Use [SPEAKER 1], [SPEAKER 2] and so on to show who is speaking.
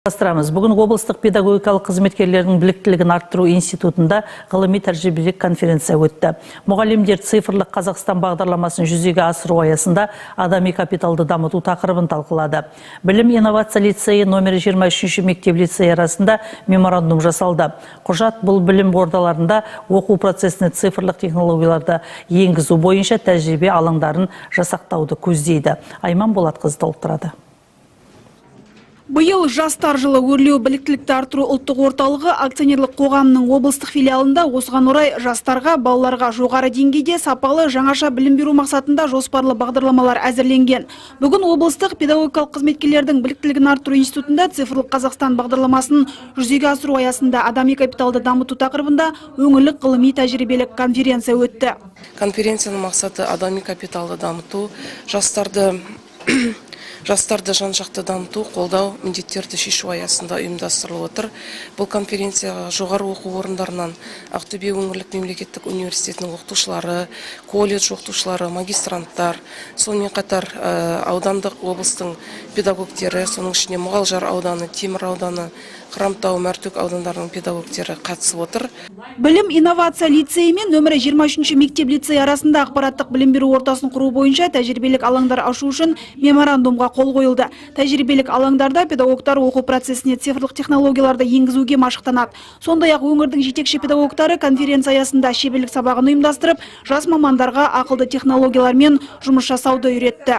[SPEAKER 1] Жалғастырамыз. Бүгін облыстық педагогикалық қызметкерлердің біліктілігін арттыру институтында ғылыми тәжірибелік конференция өтті. Мұғалімдер цифрлық Қазақстан бағдарламасын жүзеге асыру аясында адами капиталды дамыту тақырыбын талқылады. Білім инновация лицейі номері 23 мектеп лицейі арасында меморандум жасалды. Құжат бұл білім ордаларында оқу процесіне цифрлық технологияларды енгізу бойынша тәжірибе алаңдарын жасақтауды көздейді. Айман Болатқызы толықтырады.
[SPEAKER 2] Биыл жастар жылы. Өрлеу біліктілікті арттыру ұлттық орталығы акционерлік қоғамының облыстық филиалында осыған орай жастарға, балаларға жоғары деңгейде сапалы жаңаша білім беру мақсатында жоспарлы бағдарламалар әзірленген. Бүгін облыстық педагогикалық қызметкерлердің біліктілігін арттыру институтында цифрлық Қазақстан бағдарламасын жүзеге асыру аясында адами капиталды дамыту тақырыбында өңірлік ғылыми тәжірибелік конференция өтті.
[SPEAKER 3] Конференцияның мақсаты – адами капиталды дамыту, жастарды жан-жақты дамыту, қолдау, міндеттерді шешу аясында ұйымдастырылып отыр. Бұл конференцияға жоғары оқу орындарынан, Ақтөбе өңірлік мемлекеттік университетінің оқытушылары, колледж оқытушылары, магистранттар, сонымен қатар аудандық, облыстың педагогтері, соның ішінде Мұғалжар ауданы, Темір ауданы, Хромтау, Мәртөк аудандарының педагогтері қатысып отыр.
[SPEAKER 2] Білім инновация лицейі мен нөмірі 23 мектеп лицейі арасында ақпараттық білім беру ортасын құру бойынша тәжірибелік алаңдар ашу үшін меморандумға қол қойылды. Тәжірибелік алаңдарда педагогтар оқу процесіне цифрлық технологияларды енгізуге машықтанады. Сондай-ақ өңірдің жетекші педагогтары конференция аясында шеберлік сабағын ұйымдастырып, жас мамандарға ақылды технологиялармен жұмыс жасауды үйретті.